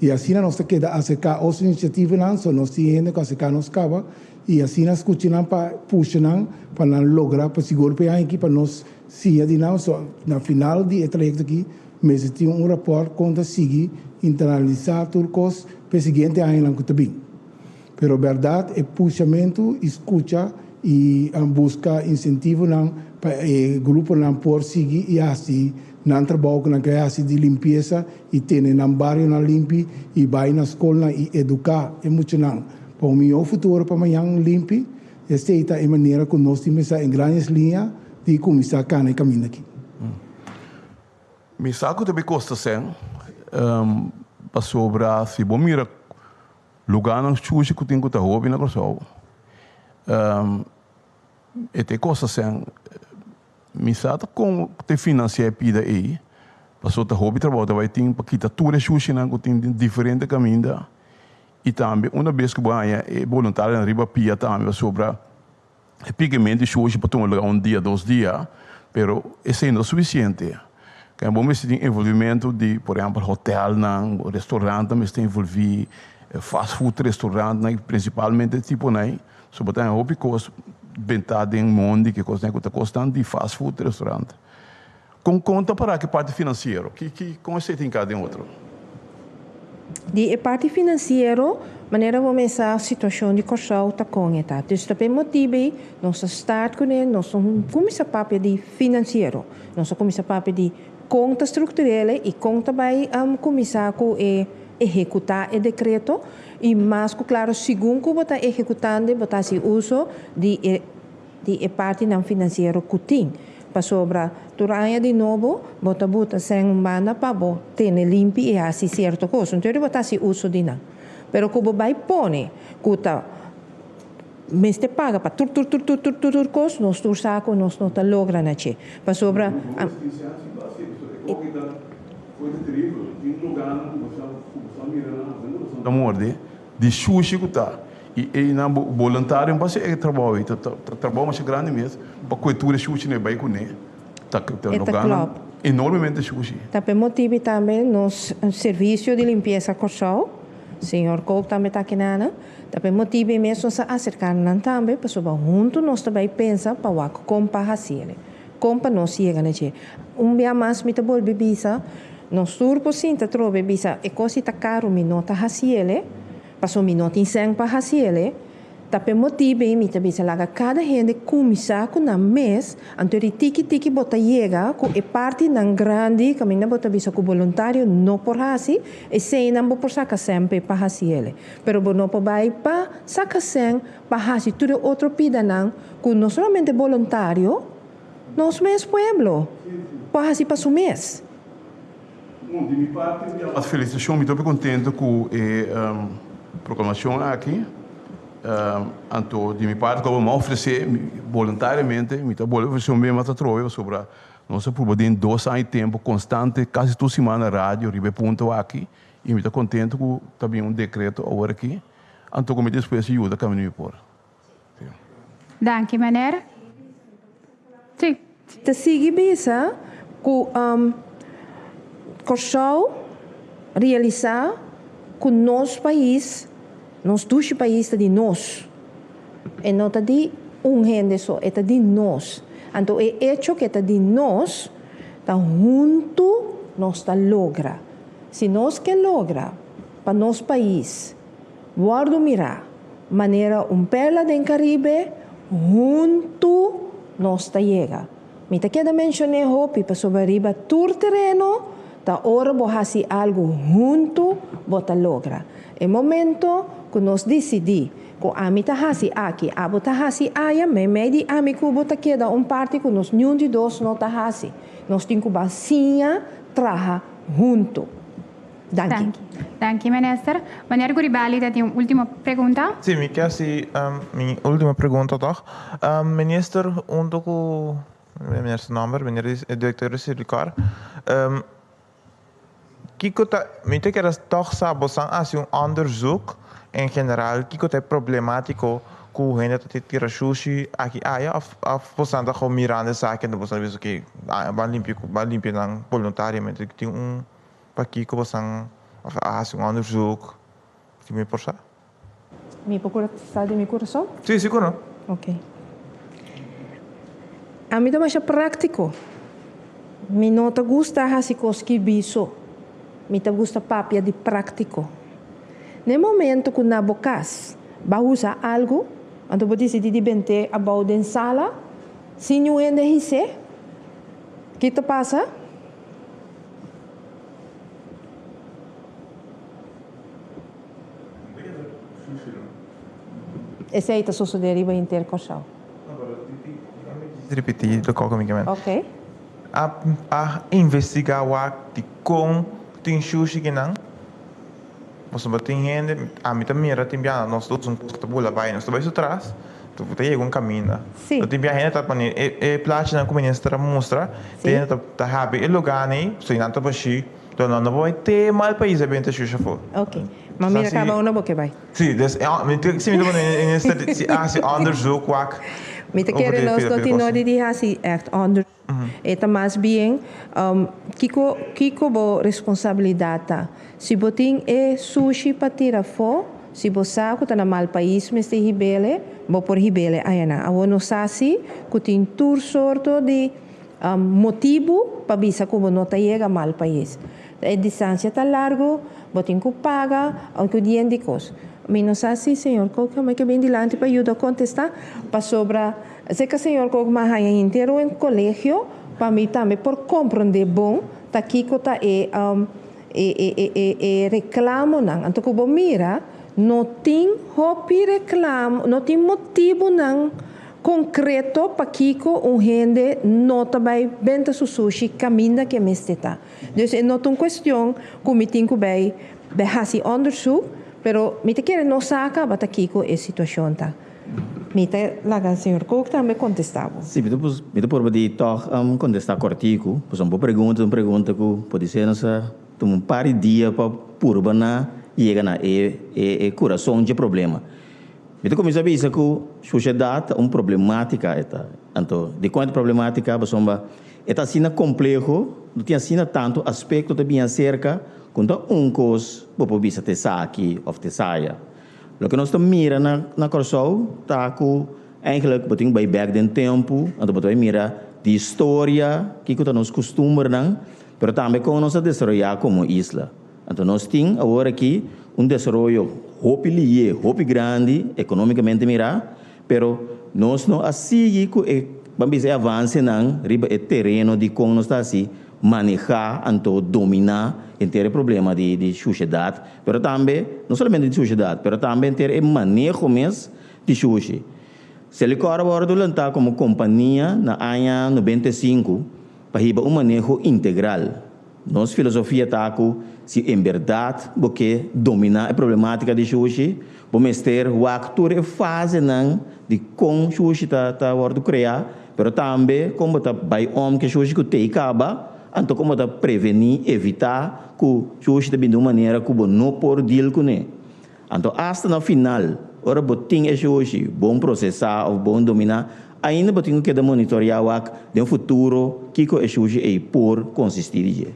I asina nos ta keda aserká otro inisiativanan, so nos tin hende ku aserká nos kaba i asina skucha nan pa pusha nan pa nan logra pa sigur pa e aña aki pa nos siña di nan. So na final di e trayekto aki mester tin un rapòrt kon ta sigui internalisá tur kos pa e siguiente añanan ku ta bin. Pero bèrdat e pushamentu i skucha i buska insentivonan pa e gruponan por sigui i hasi nan trabou ku nan ke hasi di limpiesa i tene nan barionan limpi i bai na skolnan i eduká e muchanan pa un mihó futuro pa mañan limpi, esei ta e manera ku nos tin pensá en grandes liña di kuminsá kana e kaminda aki. Mi sa ku ta bai kosta sèn pasobra si bo mira Lugánan shushi ku tin ku ta hopi na Kòrsou. E ta e kos asen, mi sa ta kon ta e finansiá e pida ei, pasobra ta hopi trabou ta bai tin pa kita tur e shushinan ku tin den diferente kaminda i tambe una bes ku bo haña e boluntarionan riba pia tambe pasobra E pikement di shushi por tuma lugar un dia, dos dia, pero esei no ta sufisiente. Kende bo mester tin envolvimentu di, por ehempel, hotelnan, restaurantnan mester envolví, fast food restaurantnan, prinsipalmente e tiponan ei. So bo ta haña hopi kos bentá den mondi, ki kosnan ku ta kosnan di fast food restaurant. Kon kon ta pará ku e parti finansiero? Ki ki kon esei ta hinká den otro? Di e parti finansiero, manera bo mesa situashon di Kòrsou ta kon e ta. Dus ta p'e motibu ei nos a start kuné, nos no kuminsá papia di finansiero. Nos a kuminsá papia di kon ta struktur'el i kon ta bai kuminsá ku e ehekutá e dekreto. I mas ku klaro segun ku bo ta ehekutando bo ta hasi uso di e di e partinan finansiero ku tin. Pasobra tur aña di nobo bo ta buta sèn un banda pa bo tene limpi i hasi sierto kos. Entonces bo ta hasi uso di nan. Pero ku bo bai pone ku ta mester paga pa tur tur tur tur tur tur tur kos, nos tur sa ku nos no ta logra na dje. Pasobra. Ta morde di shushi ku ta i einan bo boluntario pa hasi e trabou ei ta trabou masha grandi mes pa kue tur e shushi nan e bai kuné ta logra enormemente shushi. Ta p'e motibu tambe nos servisio di limpiesa Kòrsou, señor Koop tambe ta akinana, ta p'e motibu ei mes nos a aserká nan tambe pasobra huntu nos ta bai pensa pa wak kon pa hasi el. Kon pa nos yega na dje. Un bia mas mi ta bolbe bisa, nos tur por sinta trobe bisa e kos si ta karu mi no ta hasiele, paso mi no tin sèn pa hasiele, ta p'e motibu ei mi ta bisa laga kada hende kuminsá ku nan mes, anto di tiki tiki bo ta yega ku e partinan grandi kaminda bo ta bisa ku boluntario no por hasi, eseinan bo por saka sèn p'e pa hasiele. Pero bo no por bai pa saka sèn pa hasi tur e otro pidanan ku no solamente boluntario, nos mes pueblo por hasi pa su mes. Bon, di mi parti mi a felicitacion, mi ta hopi contento cu e proclamacion aki. Anto di mi parti como mi a ofrece boluntariamente, mi ta bolbe ofrece un bes mas atrobe pasobra nos a purba den dos aña y tempo constante casi tur siman na radio riba e punto aki y mi ta contento cu ta bin un decreto awor aki anto cu mi despues yuda caminda mi por. Danki meneer. Si. Ta sigui bisa ku Kòrsou realisá ku nos pais, nos dushi pais ta di nos. E no ta di un hende so, e ta di nos. Anto e echo ku e ta di nos, ta huntu nos ta logra. Si nos ke logra pa nos pais Wòrdu mirá manera un perla den Karibe, huntu nos ta yega. Mi ta keda menshon'é hopi pasobra riba tur tereno ta ora bo hasi algu huntu bo ta logra. E momento ku nos disidí ku ami ta hasi aki, abo ta hasi aya, meimei di ami ku bo ta keda un parti ku nos niun di dos no ta hasi. Nos tin ku ban siña traha huntu. Danki. Danki minister. Meneer Guribali ta tin un ultimo pregunta. Sí, mi ke hasi mi ultimo pregunta tòg. Minister hunto ku meneer su nòmber, meneer e direktor di Sirlicor, kiko ta, mi ta kere tòg sa bosan hasi un onderzoek en general kiko ta e problemátiko ku hende ta tira shushi aki aya òf òf bosan ta gou mirando esaki anto bosan ta bisa oke ban limpia ban limpia nan boluntariamente tin un Pakiko bosan a hasi un onderzoek? Si mi por sa. Mi por sa di mi kurason? Si, sigur no. Ok. Ami ta masha práktiko. Mi no ta gusta hasi kos skirbi so. Mi ta gusta papia di práktiko. Na e momento ku na bo kas bo a usa algu, anto bo disidí di bent'é abou den sala sin niun hende his'é, ki ta pasa? Esei ta sosodé riba henter Kòrsou. Ripití loke ku mi ke mende. Ok. A a investigá wak dikon tin shushi kinan? Pasobra tin hende, ami ta mira tin biaha nos ta usa un kos ku ta bula bai, nos ta bai su tras, ta yega un kaminda. Sí. Tin biaha hende ta pone e e plachinan ku minister a mustra, Sí. tin hende ta ta habi e lugánan, so nan ta bashí, pero nan no por bai te mal pais a benta shusha afó. Ok. Ma mira kaba unda bo ke bai. Sí, des mi ta si mi ta pone minister si a hasi onderzoek wak Mi ta over kere di nos pida no pida tin kos. nodi di hasi ègt onderzoek. E ta mas bien kiko kiko bo responsabilidat ta. Si bo tin e sushi pa tira afó, si bo sa ku ta na mal pais mester hib'ele, bo por hib'ele ayanan. Awor nos sa si ku tin tur sorto di motibu pa bisa ku bo no ta yega mal pais. E distansia ta largu, bo tin ku paga, òf dien di kos. Mi no sa si señor Kook a ke bin dilanti pa yuda kontestá, pasobra Seka señor Kook m'a haña henter un colegio pa mi tambe por comprende bon ta kico ta e e e e reclamonan. Anto cu bo mira no tin hopi reclamo, no tin motibonan konkreto pakiko un hende no ta bai benta su sushi kaminda ku e mester ta. Dus e no ta un kuestion ku mi tin ku bai bai hasi onderzoek, pero mi ta kere nos sa kaba ta kiko e situashon ta. Mi ta laga señor Kook tambe kontestá bo. Sí, mi ta mi ta purba di tòg kontestá kòrtiku, pasobra bo pregunta ta un pregunta ku podisé nos a tuma un par di dia pa purba na yega na e e kurason dje problema. Mi ta kuminsá bisa ku shushedat ta un problematika e ta. Anto, dikon e ta problematika? Pasobra e ta asina kompleho, no tin asina tantu aspekto ta bin aserka ku no ta un kos bo por bisa ta esaki òf ta esaya. Loke nos ta mira na na Kòrsou ta ku eigentlik bo tin ku bai bèk den tempu, anto bo ta bai mira di historia, kiko ta nos kustumbernan, pero tambe kon nos a desaroyá komo isla. Anto nos tin awor aki un desaroyo hopi lié, hopi grandi economicamente mirá, pero nos no a sigui cu e, ban bisa e avancenan riba e tereno di con nos ta haci maneha anto domina henter e problema di di shushedad, pero tambe no solamente di shushedad, pero tambe henter e maneho mes di shushi. Selikor a wordo lanta como compania na aña 95 pa hiba un maneho integral. Nos filosofia ta ku si en bèrdat bo ke dominá e problematika di shushi, bo mester wak tur e fasenan di kon shushi ta ta wòrdu kreá, pero tambe kon bo ta bai om ku e shushi ku tei kaba, anto kon bo ta prevení, evitá ku shushi ta bini di un manera ku bo no por deal kuné. Anto asta na final, ora bo tin e shushi bon prosesá òf bon dominá, ainda bo tin ku keda monitoriá wak den futuro kiko e shushi ei por konsistí di dje.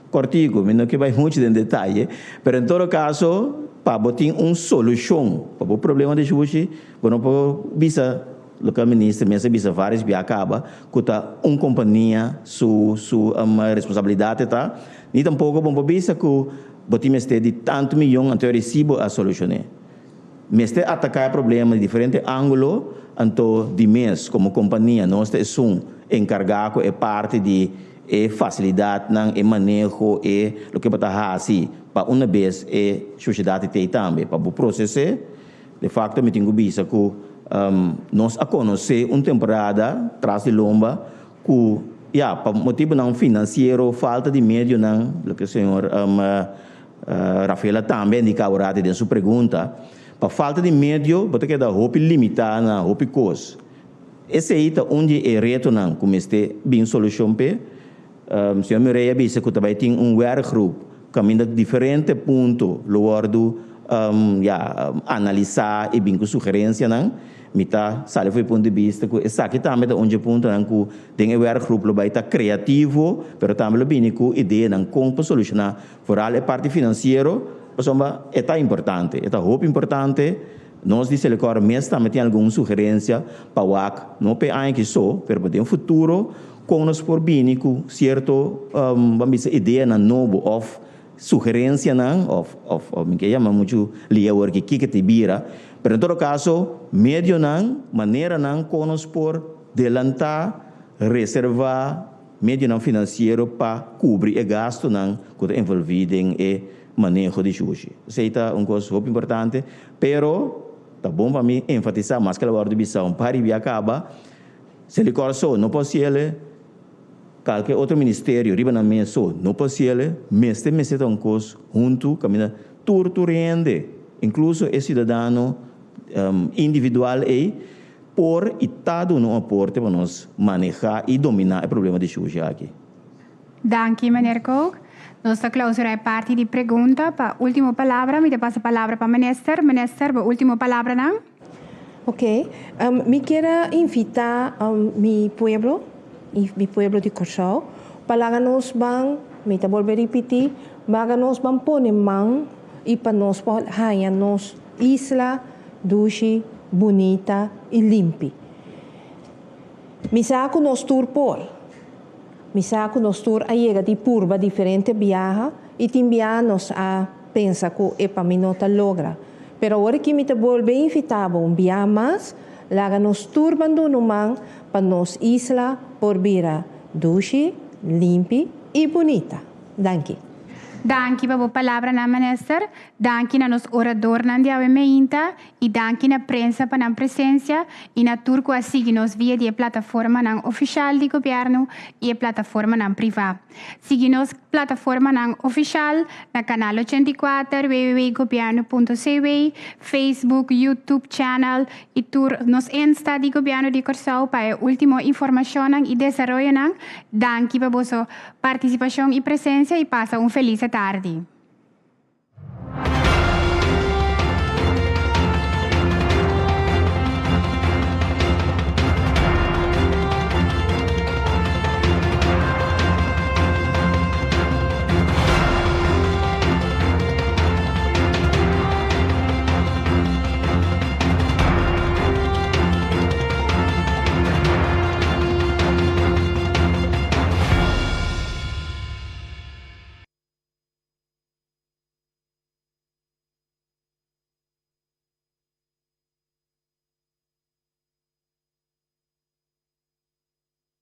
Kòrtiku, mi no ke bai muchu den detaye, pero en todo kaso pa bo tin un solushon pa bo problema di shushi, bo no por bisa loke minister mes a bisa vários bia kaba, ku ta un kompania su su responsabilidat e ta, ni tampoko bo no por bisa ku Bo tin mester di tantu miyon anto e resibo a solucion'é. Mester ataca e problema di diferente angulo, anto di mes como compania nos ta esun encarga cu e parti di e facilidadnan, e maneho, e loke bo ta haci pa una bes e sociedad di tey tambe pa bo proces'é. De facto mi tin cu bisa cu nos a conoce un temporada tras di lomba Ku, ya, pa motibunan finansiero, falta di medionan, loke señor Rafaela tambe a indiká awor den su pregunta, pa falta di medio bo ta keda hopi limitá na hopi kos. Esei ta un di e retonan ku mester bin solushon p'e. Señor Murray a bisa ku ta bai tin un werkgroep kaminda diferente punto lo wòrdu, ya, analisá i bin ku sugerensianan. Mi ta sali for e punto di bista ku esaki tambe ta un dje puntonan ku den e werkgroep lo bai ta kreativo, pero tambe lo bini ku ideanan kon pa solushoná foral e parti finansiero, pasobra e ta importante, e ta hopi importante. Nos di Selikor mes tambe tin algun sugerensia pa wak, no pa e aña aki so, pero pa den futuro kon nos por bini ku sierto, ban bisa ideanan nobo òf Sugerencianan of of of mi ke yama muchu lia awor ki kiko ta bira, pero en todo caso medionan, maneranan con nos por delanta, reserva medionan financiero pa cubri e gastonan cu ta envolvi den e maneho di shushi. Esey ta un cos hopi importante, pero ta bon pa mi enfatisa, maske lo wordo bisa un par di bia caba, Selikor so no por haciele. Kalke otro ministerio riba nan mes so no por hasiel, mester mester ta un kos huntu kaminda tur tur hende, inkluso e siudadano individual ei, por i ta duna un aporte pa nos manehá i dominá e problema di shushi aki. Danki, meneer Kook. Nos ta klausurá e parti di pregunta. Pa último palabra mi ta pasa palabra pa minister. Minister, bo último palabranan? Ok, mi kier a invitá mi pueblo i mi pueblo di Kòrsou pa laga nos ban, mi ta bolbe ripití, laga nos ban pone man i pa nos por haña nos isla dushi, bunita i limpi. Mi sa ku nos tur por. Mi sa ku nos tur a yega di purba diferente biaha i tin biaha nos a pensa ku epa mi no ta logra. Pero awor aki mi ta bolbe invitá bo un biaha mas, laga nos tur ban duna un man pa nos isla por bira dushi, limpi i bunita. Danki. Danki pa bo palabranan Minister, danki na nos oradornan di awe meinta y danki na prensa pa nan presencia y na tur cu a sigui nos via di e plataformanan oficial di Gobierno y e plataformanan priva. Sigui nos plataformanan oficial na Canal 84, www.gobierno.cw, Facebook, YouTube channel y tur nos Insta di Gobierno di Corsou pa e ultimo informacionnan y desaroyonan. Danki pa boso participacion y presencia y pasa un feliz tardi.